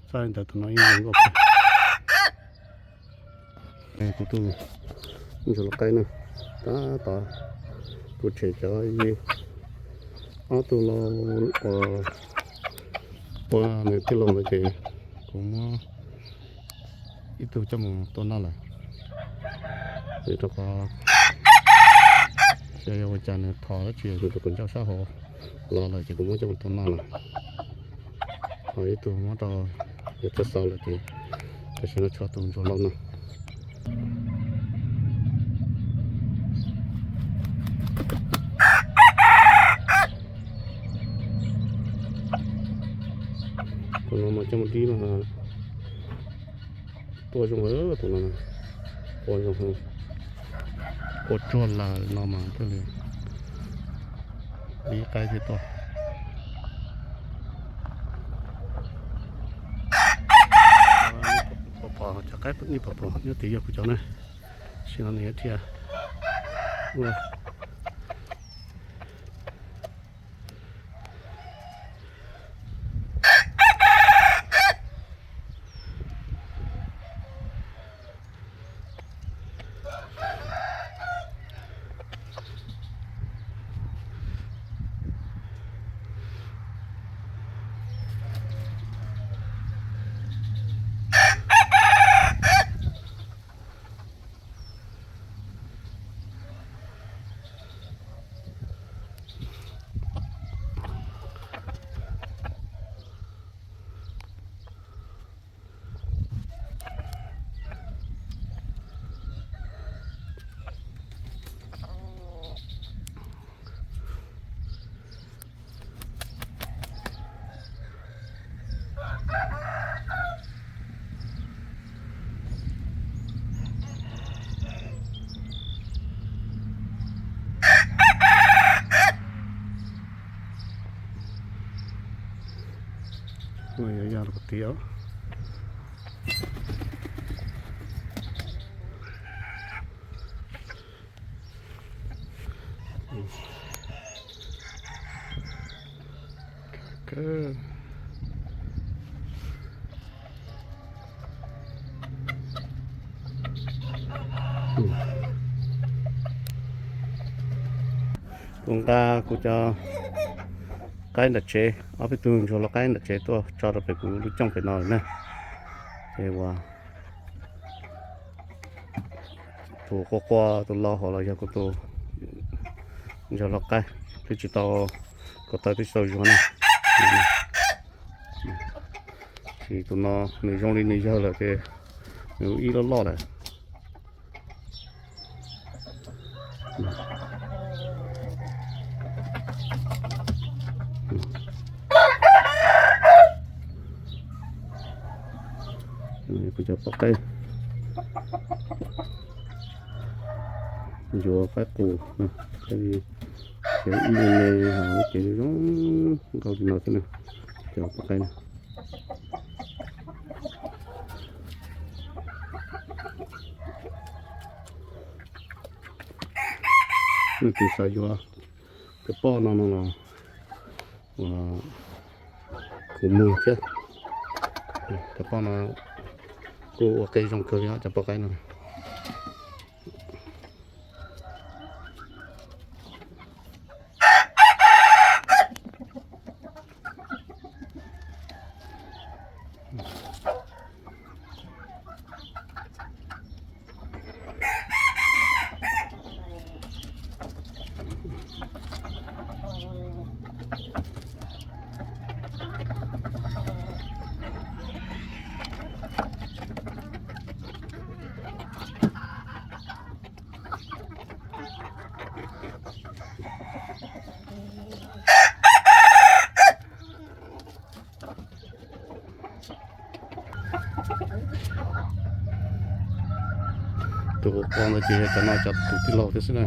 Txog li ntawd tus no yeej zoo nkauj kawg. Kuv tus ntsuag lau qaib na, tab tom kuv tshem cov ob tug lau uas ua nws tij laug ntawd ces kuv muab ib tug coj mus tua noj lawm. Vim rau qhov xyov yog ua cas nws thov dab tsi nws tus kaus ncauj sab hauv los lawm ces kuv muab coj mus tua noj lawm. Ho ib tug muab rau yawg Txawj Xauv lawm ces tam sim no tshuav tus ntsuag lau no. Tus no mas coj mus dib mas tua zoo, tus no tua zoo, tua tsuag lawm no mas thiaj li dib qaib thiaj tuaj. Pom cov qaib nej pom pom nyob tid yog kuv cov na, sim no nws yuav dhia. Yog los tias Kuv nqa kuv cov qaib nram tsev, ob peb tug ntsuag lau qaib nram tsev tuaj tso rau pem kuv lub cooj pem no na. Ces uas tus qua qua tus lau hauv los yog kuv tus ntsuag lau qaib, twb tsis tau, ko taw twb tsis tau zuag na. Ces tus no nws zoo li nws yawg lawm ces nws ib loj loj lawm. Kuv cov poj qaib, ncuav qaib qus, ces ib me me ces zoo nkauj li no xwb na, cov poj qaib na. Nej tus xav yuav cov poj no no los kuv muag thiab. Cov poj no kuj ua qe zoo kawg li cov poj qaib no. Tus qua qua ntawd ces yog cov no cov tus tij laug thiab xwb na.